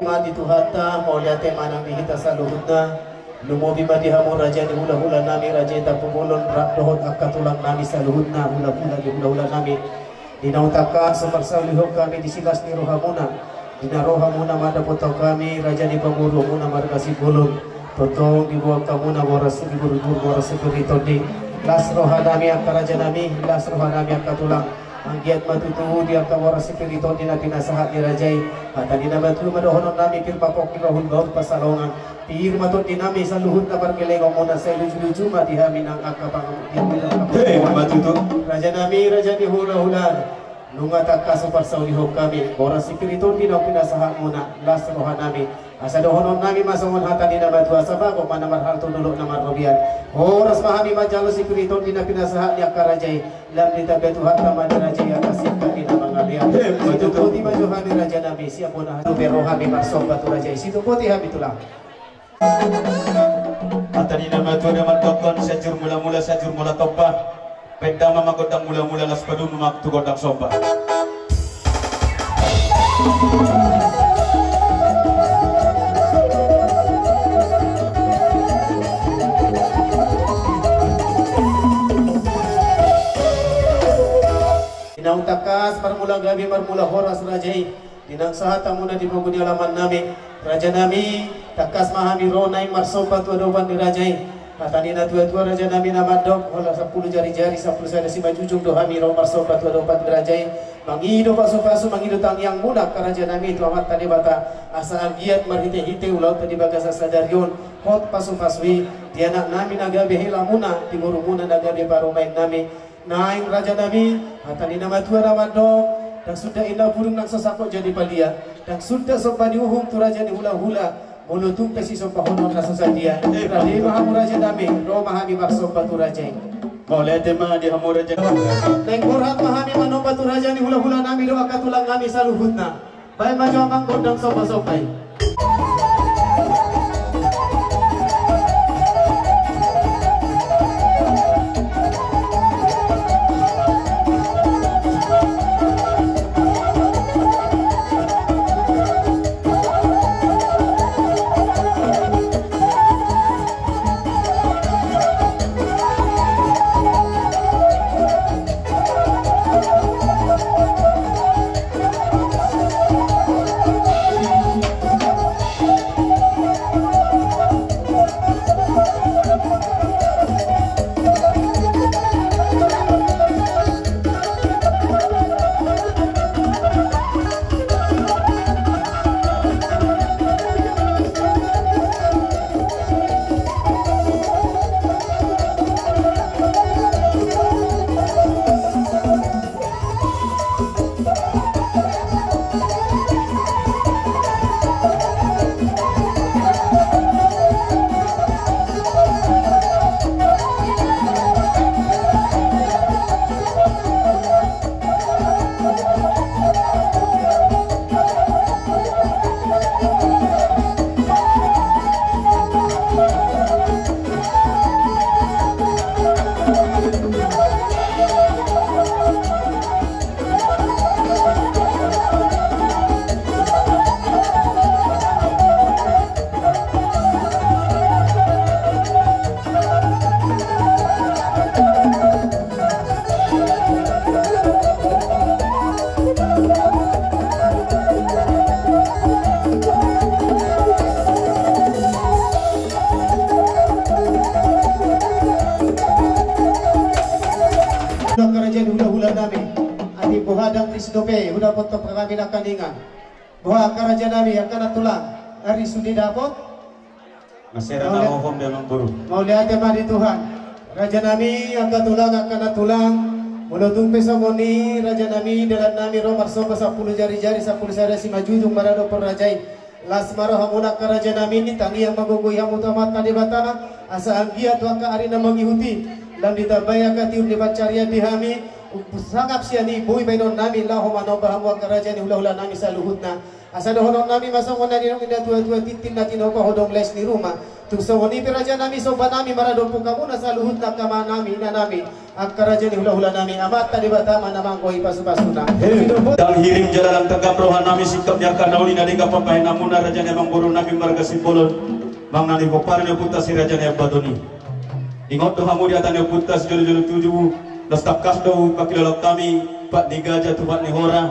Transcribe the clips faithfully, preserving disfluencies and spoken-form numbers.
Ma di Tuhanta, mauliate ma nang di hita saluhutna. Lumobi ma di hamu raja ni hulahula nami, raja i Tampubolon, rap dohot angka tulang nami saluhutna, hulahula ni hulahula nami. Di naung tangkas so parsaulihon hami di silas ni rohamuna, di na rohamuna mandapothon hami raja ni pamoruonmuna marga Simbolon. Tongtong diboan hamuna boras ni buruburu, boras ni pir ni tondi. Las roha nami angka raja nami, las roha nami angka tulang. Anggiat ma tutu di angka boras ni pir ni tondi na pinasahat ni raja i, hata ni na matua ma dohonon nami: Pir ma pongki, bahul bahul pansalongan. Pir ma tondi nami saluhutna pargellengonmuna, sai luju luju ma di hami nang angka pang-, di hami nang angka panggual. Raja nami, raja ni hulahula. Nunga tangkas so parsaulihon hami boras ni pir ni tondi naung pinasahatmuna, las roha nami. Asa dohonon nami ma songon hata ni na matua: Sabagot ma na marhalto, dolok na marrobean. Horas ma hami manjalo si pir ni tondi na pinasahat ni angka raja i. Lam ditambai Tuhanta ma di raja i angka singkat ni na mangalean. Situmputi ma jo hami raja nami, sian bona hami, roha nami marsomba tu raja i. Situmputi hami tulang. Hata ni na matua na mandokkon: Sajur mula-mula, sajur mula tompa. Baen damang ma gondang mula-mula, laos padomu ma tu gondang somba. Di naung tangkas marmula gabe, marmula horas raja i. Di naung sahat hamuna di pogu ni alaman nami, raja nami, tangkas ma hami ro naeng marsomba tu adopan ni raja i. Hata ni na tua-tua raja nami na mandok: Holan sampulu jari-jari, sampulu sada simanjujung do hami ro marsomba tu adopan ni raja i. Mangido pasu-pasu, mangido tangiangmuna angka raja nami tu Amanta Debata, asa anggiat marhite-hite ulaonta di bagasan sadari on, hot pasu-pasu i di anak nami na gabe helamuna, di borumuna na gabe parumaen nami. Naeng raja nami, hata ni na matua na mandok: Ndang suda inna burung nang so sangkot jadi palia, ndang suda somba ni uhum tu raja ni hulahula, molo tung pe sisombahonon na so sadia. Rade ma hamu raja nami, ro ma hami marsomba tu raja i. Mauliate ma di hamu raja. Naeng borhat ma hami manomba tu raja ni hulahula nami dohot angka tulang nami saluhutna. Baen ma jo amang gondang somba-somba i. Angka raja ni hulahula nami, atik boha dang ris dope hudapothon hami nangkaningan. Boha angka raja nami, angka na tulang, ari sude dapot? Masera na hohom di amang boru. Mauliate ma di Tuhan. Raja nami, angka tulang, angka na tulang. Molo tung pe songon i raja nami, dalan nami ro marsomba sampulu jari-jari, sampulu sada simanjujung maradophon raja i. Las ma rohamuna angka raja nami, tangiang ma gogoi hamu tu Amanta Debata, asa anggiat tu angka ari na mangihut i lam ditambai angka tiur ni pansarian di hami. Sangap sian i boi baenon nami laho manomba hamu angka raja ni hulahula nami saluhutna. Asa dohonon nami ma songon na nidok ni na tua-tua: Tintin na tinopa, hodong lais ni ruma. Tung songon i pe raja nami, somba nami maradophon hamu na saluhutna, angka ama nami, ina nami, angka raja ni hula-hula nami, Amanta Debata ma na manggohi pasu-pasuna. Hei. Ndang hirim jala ndang tegap roha nami, singkop ni angka na uli na denggan pambahenanmuna, raja ni amangboru nami marga Simbolon, manang na nipomparan ni ompunta si Raja Nai Ambaton i. Ingot do hamu di hata ni ompunta sijolo-jolo tubu, laos tangkas do hupangkilala hami, pat ni gaja tu pat ni hora,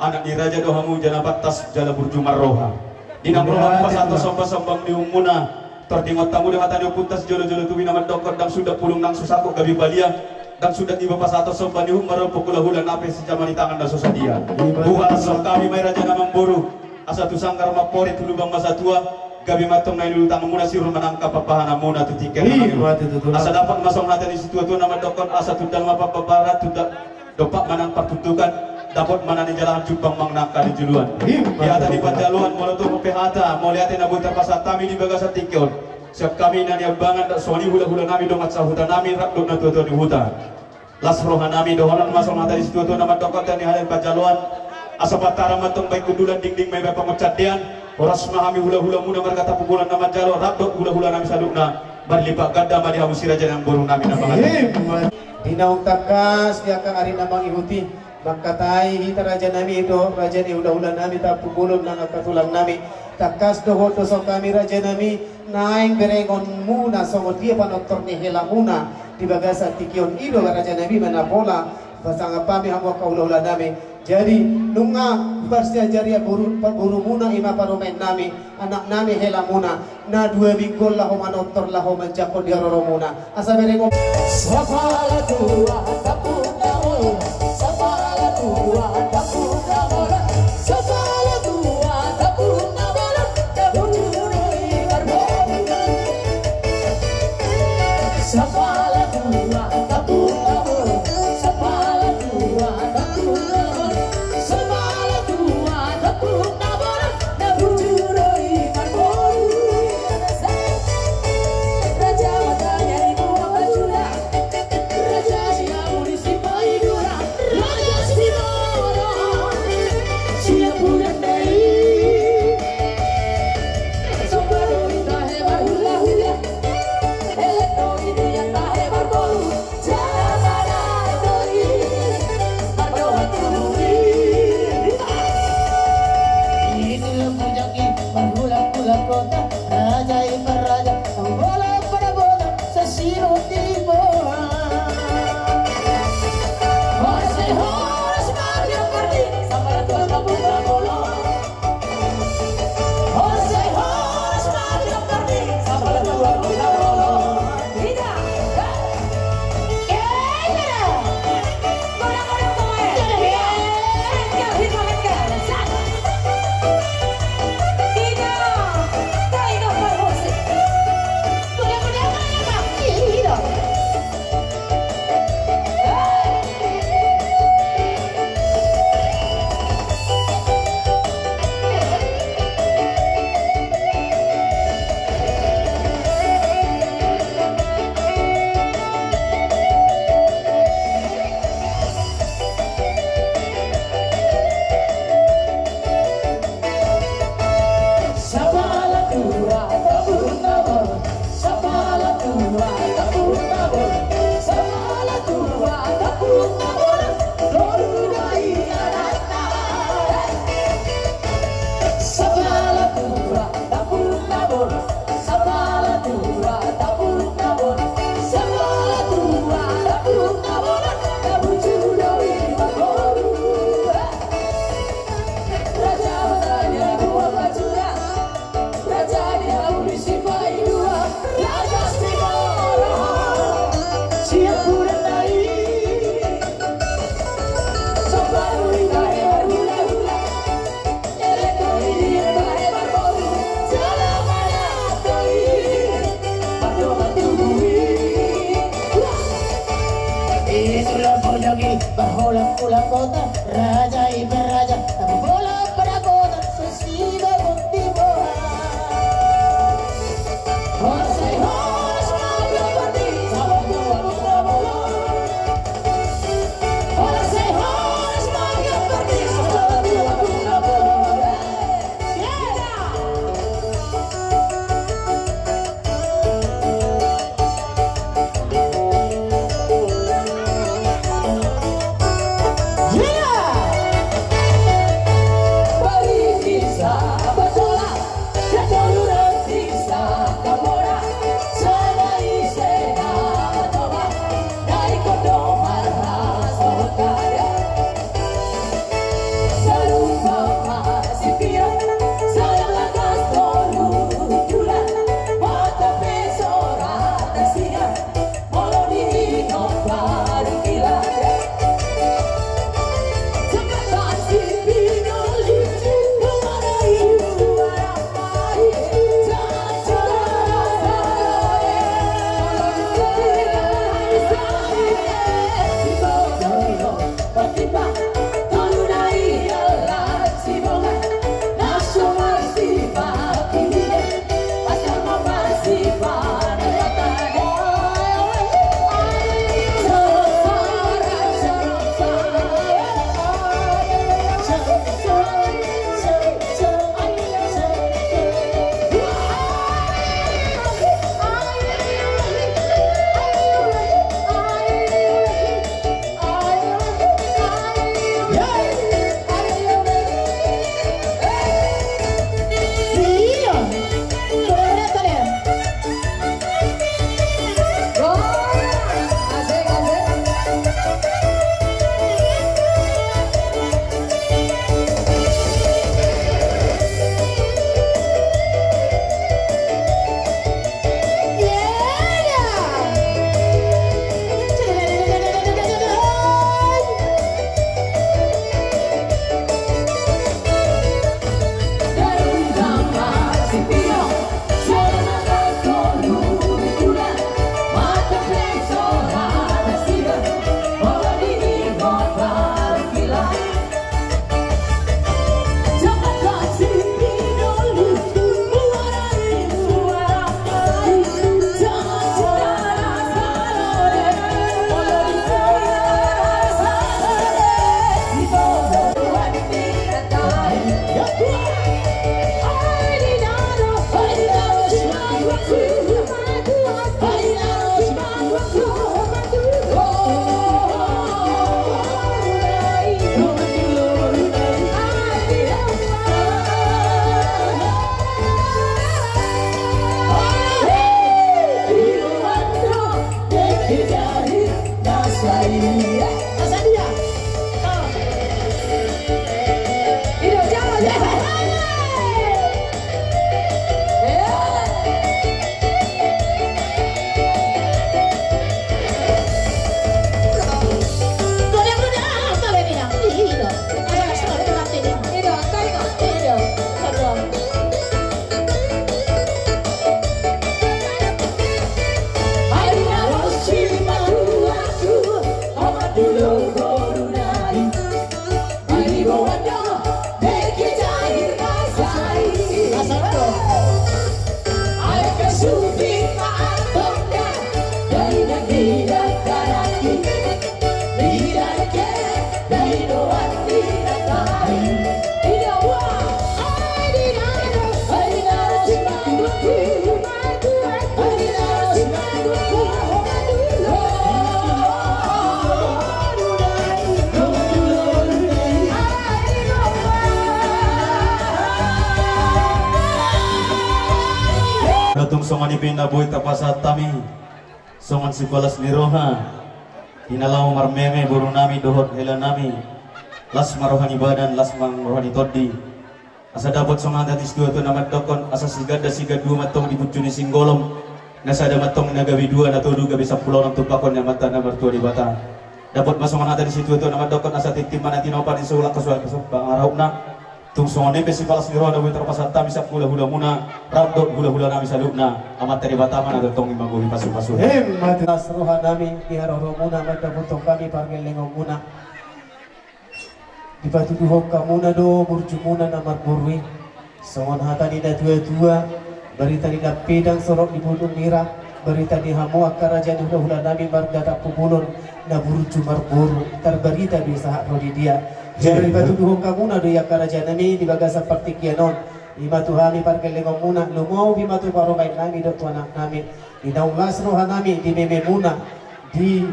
anak ni raja do hamu jala pantas jala burju marroha. Di na ro hamu pasahathon somba-somba ni uhumuna, tor diingot hamu do hata ni ompunta sijolo-jolo tubu na mandokkon, ndang suda pulung nang so sangkot gabe balian, ndang suda iba pasahathon somba ni uhum maradophon hula-hula na pe sijaman ni tangan na so sadia. Ima tutu. Hupasahat hami ma i raja ni amangboru, asa tu sanggar ma amporik, tu lubang ma satua, gabe ma antong na niluluan tanganmuna, sirur ma nang angka pambahenanmuna tu tingki on. Ima tutu. Asa dapot ma songon hata ni situa-tua na mandokkon, asa tundal ma pambabaran, tundal dompak ma nang partuktukan, dapot ma na nijalahan, jumpang ma nang angka nijoloan. Ima tutu. Di hata ni panjaloan, molo tung pe hata mauliate na boi tarpasahat hami di bagasan tingki on, sian hami na niambangan, songon i hula-hula nami, dongan sahuta nami, rap dohot natua-tua ni huta. Las roha nami, dohonon ma songon hata ni situa-tua na mandokkon, di hata ni panjaloan, asa pantaran ma antong bahen hundulan, dingding ma i bahen pangonsandean, horas ma hami hula-hulamuna marga Tampubolon na manjalo, rap dohot hula-hula nami saluhutna, marlipat ganda ma di hamu si raja ni amangboru nami na mangadopi. Ima. Di naung tangkas di angka ari na mangihut i, mangkatai hita raja nami dohot raja ni hula-hula nami Tampubolon nang angka tulang nami. Tangkas dohot do songon hami raja nami, naeng berengonmuna songon dia panortor ni helamuna di bagasan tingki on. I do raja nami ma na pola pasangap hami hamu angka hula-hula nami. Jadi nunga parsiajarian boru, pa-, borumuna, ima parumaen nami, anak nami, helamuna, na dua minggu on laho manortor, laho manjangkon di haroromuna. Asa berengon. Sapala tua Tampubolon, sapala tua Tampubolon, sapala tua Tampubolon, na burju do i marboru. Sapala tua Tampubolon, sapala tua Tampubolon, sapala tua Tampubolon, na burju do i marboru. Raja ma tangkas i, boha ma jala. Raja Siamun i, Sipaidua, Raja Siborok, Siapudan Dai. Somba do i tahe marhula-hula, elek do i dia tahe marboru, jala manat do i mardohan tubu i. Di tulang bujang i marhula-hula kota, raja i parraja, bolon parabotan, sasirut ni boha. Horas, horas, marga Pardi, sapala tua Tampubolon. Horas, horas, marga Pardi, sapala tua Tampubolon. Ida, da. Eda. Godang, godang, godang. Eda. Eda. Ida. Ida. Sapala tua Tampubolon, sapala tua Tampubolon, sapala tua Tampubolon, tolu do i anakna. Sapala tua Tampubolon, sapala tua Tampubolon, sapala tua Tampubolon, na burju do i marboru. Raja ma tangkas i, boha ma jala. Raja ni hamu i, Sipaidua, Raja Siborok, Siapudan Dai. Somba do i tahe marhula-hula, elek do i dia tahe marboru, jala manat do i mardohan tubu i. Di tulang bujang i marhula-hula kota, raja i parraja, bolon parabotan, sasirut ni boha. Horas, horas, marga Pardi, sapala tua Tampubolon. Horas, horas, marga Pardi, sapala tua Tampubolon. Eda. Tung songon i pe na boi tapasahat hami songon sipalas ni roha di na laho marmeme boru nami dohot hela nami. Las ma roha ni badan, las ma roha ni tondi. Asa dapot songon hata ni situatua na mandokkon, asa siganda sigandua ma antong di puncu ni singgolom, na sada ma antong na gabe dua, na tolu gabe sampulu onom tumpahon ni Amanta na martua Debata. Dapot ma songon hata ni situatua na mandokkon, asa tintin ma na tinopa ni sulang, kasuan kasuan pangarahutna. Tung songon i pe sipalas ni roha na boi tarpasahat hami sian hulahulamuna rap dohot hulahula nami saluhutna. Amanta Debata ma na tongtong manggohi pasupasu. Emma tutu. Las roha nami di haroromuna mandapothon hami pargellengonmuna. Dipatuduhon hamuna do burjumuna na marboru i. Songon hata ni natuatua, barita ni dampidang sorok di bulung mira, barita ni hamu angka raja ni hulahula nami marga Tampu Bolon, na burju marboru, tarbarita do i sahat ro di dia. Jadi dipatuduhon hamuna do i angka raja nami di bagasan partingkian on. I ma tu hami pargellengonmuna, lumobi ma tu parumaen nami dohot tu anak nami. Di naung las roha nami di mememuna, di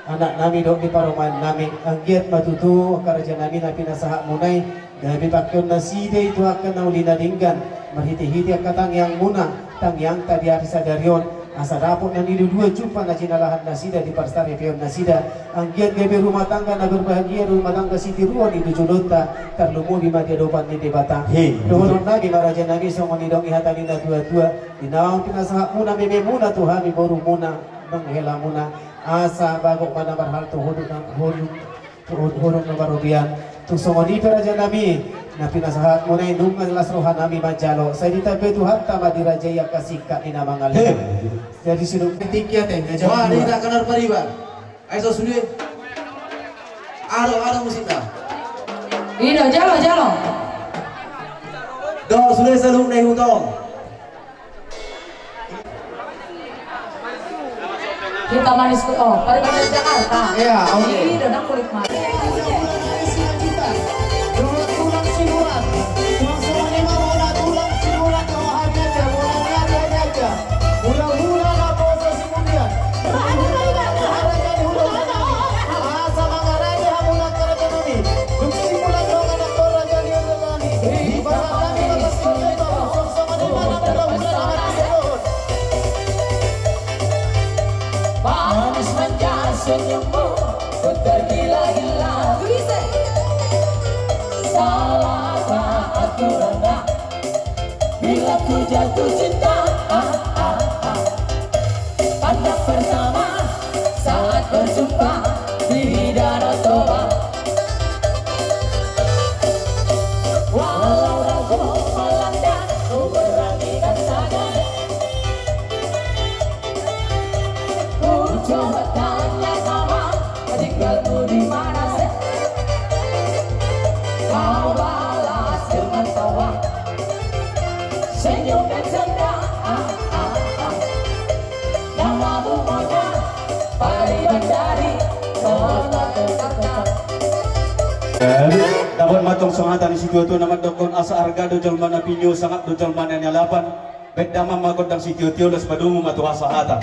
anak nami dohot di parumaen nami. Anggiat ma tutu angka raja nami na pinasahatmuna i gabe pangkeon nasida i tu angka na uli na denggan, marhitehite angka tangiangmuna, tangiangta di ari sadari on, asa dapot na niluluan jumpa na jinalahan nasida di parsaripeon nasida. Anggiat gabe rumah tangga na berbahagia, rumah tangga sitiruon i tu jolonta, tarlumobi ma di adopan ni Debata. Dohonon nami ma raja nami, songon nidok ni hata ni natuatua. Di naung pinasahatmuna mememuna tu hami borumuna nang helamuna, asa bagot ma na marhalto, hodok na, hodok, hodok na marobean. Tung songon i pe raja nami, na pinasahatmuna i nunga las roha nami manjalo. Sai ditambai Tuhanta ma di raja i angka singkat ni na mangalehon. Jadi sidung tingki ate. Wah, di tak kenar pariban. Ai so sude. Aro, aro musikna. Ida, jalo, jalo. Dohot sude saluhutna i hutong. Kita manis tu, oh, pada manis Jakarta. Iya, oke. Ida, dang kulit manis. Hula-hula na poso si Mudian. Hula-hula na poso si Mudian. Hula-hula na poso si Mudian. Asa mangarade hamu na raja nami. Dung si Mudian dongan na raja ni raja nami. Di barat nami batas kota. Songon i ma na hula-hula na mati sedohon. Manis manja senyummu, ku tergila-gila. Salahkah aku rengah bila ku jatuh cinta? Ah, ah, ah. Pandang pertama saat berjumpa di Danau Toba. Walau ragu melanda, ku beranikan saja. Ku coba tanya nama, tinggalmu di mana, seh? Kau balas dengan tawa, senyum dan canda. Ah, ah, ah. Namamu Mona, pariban dari kota Jakarta. Dapot ma antong songon hata ni situatua na mandokkon, asa arga do jolma na pinio, sangap do jolma na nialapan. Baen damang ma gondang sitiotio, las ma domu ma tu hasahatan.